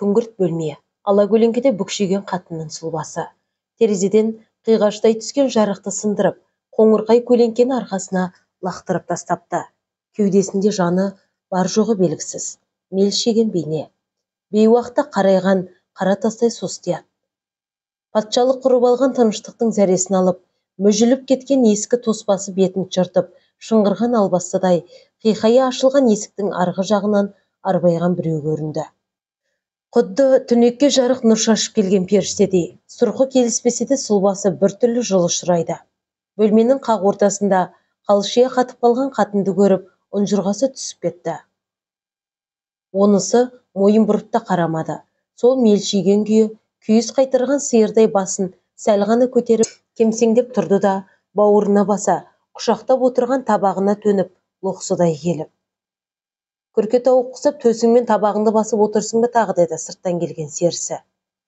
Күңгірт бөлме, алакөлеңкеде бүкшиген қатынның сұлбасы. Терезеден қиғаштай түскен жарықты сындырып, қоңырқай көлеңкені арқасына лақтырып тастапты. Кеудесінде жаны бар жоғы белгісіз, мелшиген бейне. Бейуақта қарайған қара тастай состияды. Патшалық құрып алған тыныштықтың зәресін алып, мүжіліп кеткен ескі тоспасы бетін жыртып, шыңғырған албастыдай қиқая ашылған есіктің арғы жағынан арбайған біреу көрінді. Құдды түнекке жарық нұр шашып келген періштедей, сұрқы келіспесе де сұлбасы біртүрлі жылы ұшырайды. Бөлменің қақ ортасында қалшия қатып қалған қатынды көріп, ұнжырғасы түсіп кетті. Онысы мойын бұрып та қарамады. Сол мелшиген күйі күйіс қайтарған сиырдай басын сәл ғана көтеріп, кемсеңдеп тұрды да, бауырына баса, құшақтап отырған табағына төніп, лоқсыдай келіп. Күрке тауық құсап төсіңмен табағыңды басып отырсың ба тағы, деді сырттан келген серісі.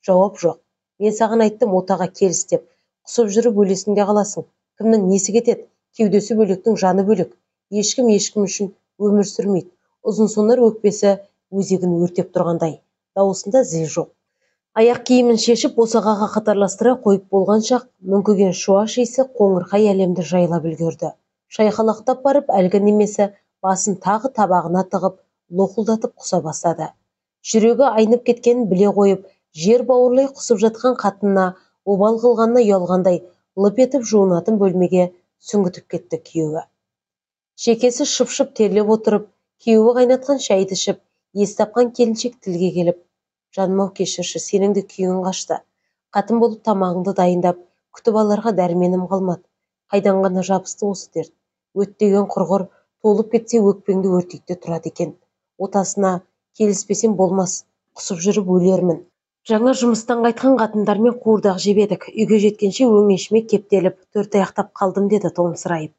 Жауап жоқ. Мен саған айттым отаға келіс деп. Құсып жүріп өлесің де қаласың. Кімнің несі кетеді? Кеудесі бөлектің жаны бөлек. Ешкім ешкім үшін өмір сүрмейді. Ұзын сонар өкпесі өзегін өртеп тұрғандай. Дауысында зіл жоқ. Аяқ киімін шешіп босағаға қатарластыра қойып болған шақ, мүңкіген шуаш иісі қоңырқай әлемді жайлап үлгерді. Шайқалақтап барып әлгі немесі басын тағы табағына тығып, лоқылдатып құса бастады. Жүрегі айнып кеткенін біле қойып, жер бауырлай құсып жатқан қатынына обал қылғанына ұялғандай лып етіп жуынатын бөлмеге сүңгітіп кетті күйеуі. Шекесі шып-шып терлеп отырып, күйеуі қайнатқан шайды ішіп, ес тапқан келіншек тілге келіп, жаным-ау кешірші, сенің де күйің қашты. Қатын болып тамағыңды дайындап, күтіп аларға дәрменім қалмады. Қайдан ғана жабысты осы дерт. Өттеген құрғыр, толып кетсе өкпеңді өртейді тұрады екен. Отасына келіспесем болмас, құсып жүріп өлермін. Жаңа жұмыстан қайтқан қатындармен қуырдақ жеп едік. Үйге жеткенше өңешіме кептеліп, төрт аяқтап қалдым, деді томсырайып.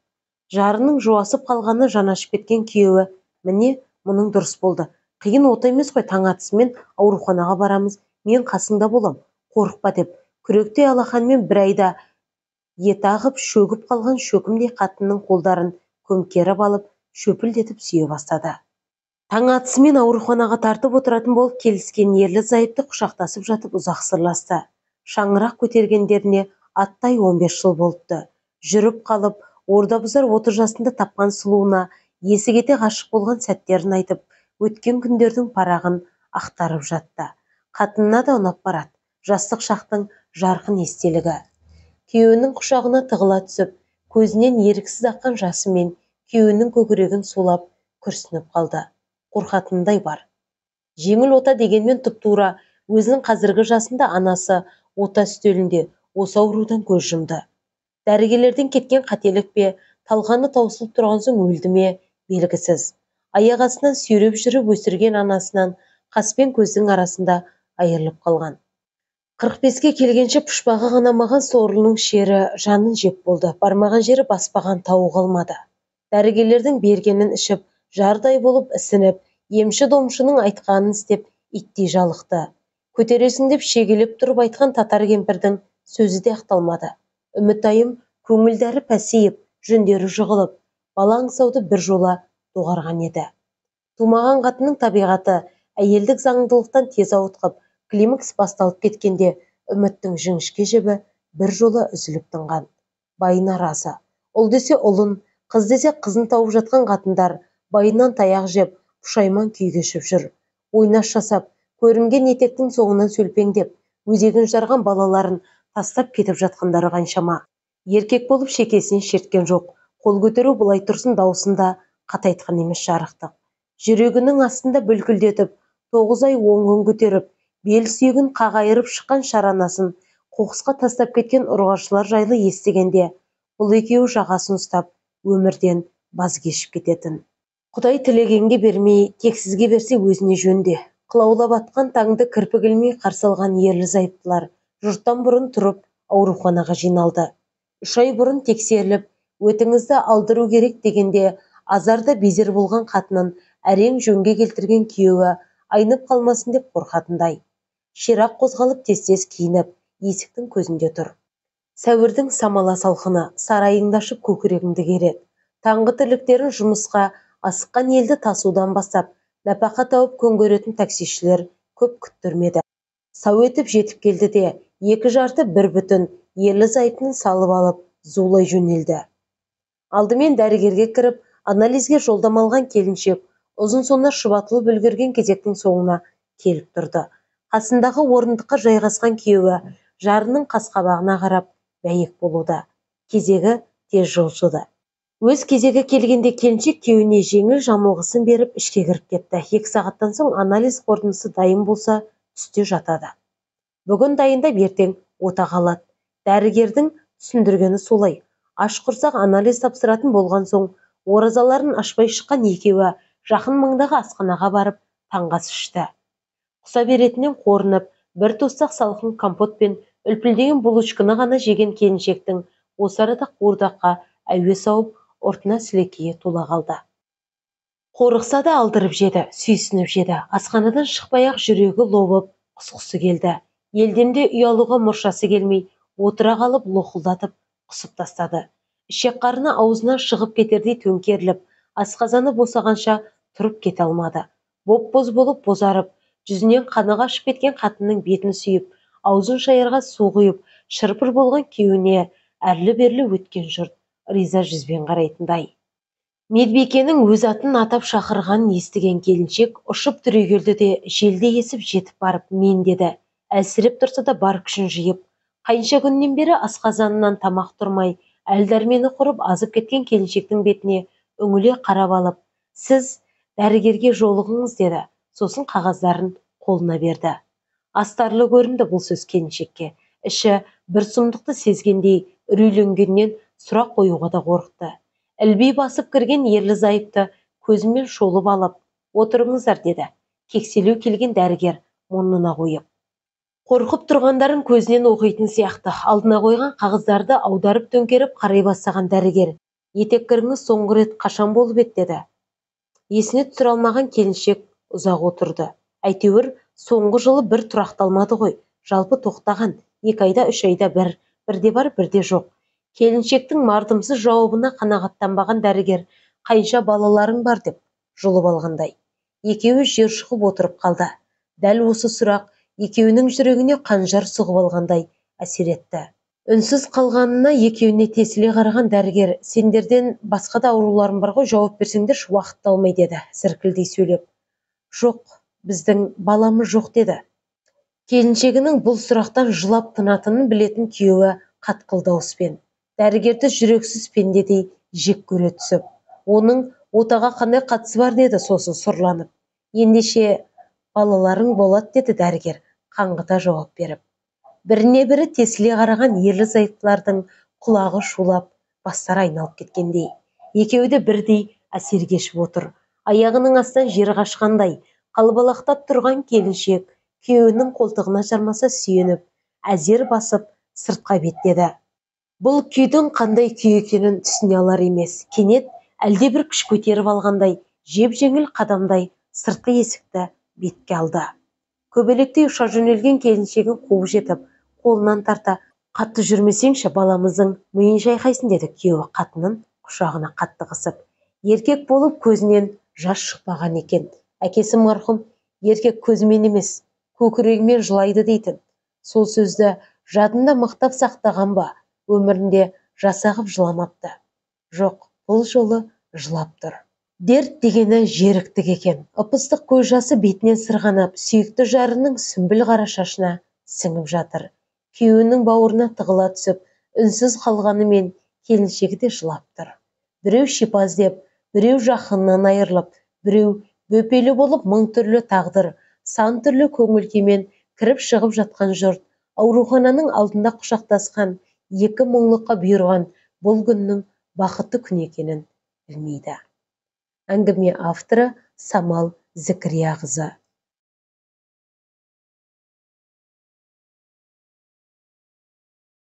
Жарының жуасып қалғаны жаны ашып кеткен күйеуі, міне, мұның дұрыс болды. Қиын ота емес қой, таң атысымен ауруханаға барамыз, мен қасыңда болам, қорықпа деп, күректей алақанмен бір айда ет ағып, шөгіп қалған шөкімдей қатынның қолдарын көмкеріп алып, шөпілдетіп сүйе бастады. Таң атысымен ауруханаға тартып отыратын болып келіскен ерлі зайыпты құшақтасып жатып ұзақ сырласты. Шаңырақ көтергендеріне аттай 15 жыл болыпты. Жүріп қалып, орда бұзар 30 жасында тапқан сұлуына есі кете ғашық болған сәттерін айтып, өткен күндердің парағын ақтарып жатты. Қатынына да ұнап барады, жастық шақтың жарқын естелігі. Күйеуінің құшағына тығыла түсіп, көзінен еріксіз аққан жасымен күйеуінің көкірегін сулап күрсініп қалды. Қорқатындай бар. Жеңіл ота дегенмен тұп-тура өзінің қазіргі жасында анасы ота үстелінде осы аурудан көз жұмды. Дәрігерлерден кеткен қателік пе, талғаны таусылып тұрған соң өлді ме, белгісіз. Аяқ астынан сүйреп жүріп өсірген анасынан қас пен көздің арасында айырылып қалған. 45-ке келгенше пұшпағы қанамаған сорлының шері жанын жеп болды, бармаған жері баспаған тауы қалмады. Дәрігерлердің бергенін ішіп, жардай болып ісініп, емші-домшының айтқанын істеп, иттей жалықты. Көтересің деп шегелеп тұрып айтқан татар кемпірдің сөзі де ақталмады. Үмітайым көңілдері пәсейіп, жүндері жығылып, бала аңсауды бір жола доғарған еді. Тумаған қатынның табиғаты әйелдік заңдылықтан тез ауытқып, климакс басталып кеткенде үміттің жіңішке жібі бір жола үзіліп тынған. Байына разы. Ұл десе ұлын, қыз десе қызын тауып жатқан қатындар байынан таяқ жеп, пұшайман күй кешіп жүр. Ойнас жасап, көрінген етектің соңынан сөлпеңдеп, өзегін жарған балаларын тастап кетіп жатқандары қаншама. Еркек болып шекесін шерткен жоқ. Қол көтеру былай тұрсын, дауысында қатайтқан емес жарықтық. Жүрегінің астында бүлкілдетіп, 9 ай 10 күн көтеріп, бел сүйегін қағайырып шыққан шаранасын қоқысқа тастап кеткен ұрғашылар жайлы естігенде, бұл екеуі жағасын ұстап, өмірден баз кешіп кететін. Құдай тілегенге бермей, тексізге берсе өзіне жөнде. Қылаулап атқан таңды кірпік ілмей қарсы алған ерлі зайыптылар жұрттан бұрын тұрып ауруханаға жиналды. 3 ай бұрын тексеріліп, өтіңізді алдыру керек дегенде азарда безер болған қатынын әрең жөнге келтірген күйеуі айнып қалмасын деп қорқатындай. Ширақ қозғалып тез-тез киініп, есіктің көзінде тұр. Сәуірдің самала салқыны сарайыңды ашып көкірегіңді кереді. Таңғы тірліктерін жұмысқа асыққан елді тасудан бастап, нәпақа тауып күн көретін таксишілер Көп күттірмеді. Сау етіп жетіп келді де, екі жарты бір бүтін ерлі-зайыптыны салып алып зулай жөнелді. Алдымен дәрігерге кіріп, анализге жолдама алған келіншек ұзын сонар шұбатылып үлгерген кезектің соңына келіп тұрды. Қасындағы орындыққа жайғасқан күйеуі жарының қасқабағына қарап бәйек болуда. Кезегі тез жылжыды. Өз кезегі келгенде келіншек күйеуіне жеңіл жамылғысын беріп ішке кіріп кетті. 2 сағаттан соң анализ қорытындысы дайын болса, түсте жатады. Бүгін дайындап, ертең отаға алады. Дәрігердің түсіндіргені солай. Аш құрсақ анализ тапсыратын болған соң, оразаларын ашпай шыққан екеуі жақын маңдағы асханаға барып таңғы ас ішті. Құса беретінен қорынып, бір тостақ салқын компот пен үлпілдеген булочканы ғана жеген келіншектің осы арада қуырдаққа әуес ауып, ұртына сілекейі тола қалды. Қорықса да алдырып жеді, сүйсініп жеді. Асханадан шықпай-ақ жүрегі лобып, құсқысы келді. Елдемде ұялуға мұршасы келмей, отыра қалып лоқылдатып құсып тастады. Ішек қарны аузынан шығып кетердей төңкеріліп, асқазаны босағанша тұрып кете алмады. Боп-боз болып бозарып, жүзінен қаны қашып кеткен қатынның бетін сүйіп, аузын шайырға су құйып, шырпыр болған күйеуіне әрлі-берлі өткен жұрт риза жүзбен қарайтындай. Медбикенің өз атын атап шақырғанын естіген келіншек ұшып түрегелді де желдей есіп жетіп барып мен деді. Әлсіреп тұрса да бар күшін жиып, қанша күннен бері асқазанынан тамақ тұрмай, әл-дәрмені құрып азып кеткен келіншектің бетіне үңіле қарап алып, сіз дәрігерге жолығыңыз деді. Сосын қағаздарын қолына берді. Астарлы көрінді бұл сөз келіншекке. Іші бір сұмдықты сезгендей үрейленгеннен сұрақ қоюға да қорықты. Ілби басып кірген ерлі-зайыпты көзімен шолып алып, отырыңыздар деді. Кекселеу келген дәрігер мұрнына қойып. Қорқып тұрғандарын көзінен оқитын сияқты. Алдына қойған қағаздарды аударып төңкеріп қарай бастаған дәрігер, етеккіріңіз соңғы рет қашан болып еді деді. Есіне түсіре алмаған келіншек ұзақ отырды. Әйтеуір соңғы жылы бір тұрақталмады ғой. Жалпы тоқтаған, 2 айда 3 айда бір, бірде бар, бірде жоқ. Келіншектің мардымсыз жауабына қанағаттанбаған дәрігер, қанша балаларың бар деп жұлып алғандай. Екеуі жер шұқып отырып қалды. Дәл осы сұрақ екеуінің жүрегіне қанжар сұғып алғандай әсер етті. Үнсіз қалғанына екеуіне тесіле қараған дәрігер, сендерден басқа да ауруларым бар ғой, жауап берсеңдерші, уақытты алмай деді, зіркілдей сөйлеп. Жоқ, біздің баламыз жоқ деді. Келіншегінің бұл сұрақтан жылап тынатынын білетін күйеуі қатқыл дауыспен. Дәрігерді жүрексіз пендедей жек көре түсіп, оның отаға қандай қатысы бар деді сосын сұрланып. Ендеше балаларың болады деді дәрігер қаңғыта жауап беріп. Біріне бірі тесіле қараған ерлі-зайыптылардың құлағы шулап, бастары айналып кеткендей. Екеуі де бірдей әсер кешіп отыр. Аяғының астынан жер қашқандай, қалбалақтап тұрған келіншек күйеуінің қолтығына жармаса сүйеніп, әзер басып сыртқа беттеді. Бұл күйдің қандай күй екенін түсіне алар емес. Кенет әлде бір күш көтеріп алғандай, жеп-жеңіл қадамдай сыртқы есікті бетке алды. Көбелектей ұша жөнелген келіншегін қуып жетіп, қолынан тарта, қатты жүрмесеңші, баламыздың миын шайқайсың деді күйеуі қатынын құшағына қатты қысып. Еркек болып көзінен жас шықпаған екен. Әкесі марқұм еркек көзімен емес, көкірегімен жылайды дейтін. Сол сөзді жадында мықтап сақтаған ба, өмірінде жасағып жыламапты. Жоқ, бұл жолы жылап тұр. Дерт дегені жеріктік екен. Ып-ыстық көз жасы бетінен сырғанап, сүйікті жарының сүмбіл қара шашына сіңіп жатыр. Күйеуінің бауырына тығыла түсіп, үнсіз қалғанымен келіншегі де жылап тұр. Біреу шипа іздеп, біреу жақынынан айырылып, біреу бөпелі болып мың түрлі тағдыр, сан түрлі көңіл күймен кіріп шығып жатқан жұрт, аурухананың алдында құшақтасқан екі мұңлыққа бұйырған бұл күннің бақытты күн екенін білмейді. Әңгіме авторы Самал Зікірияқызы.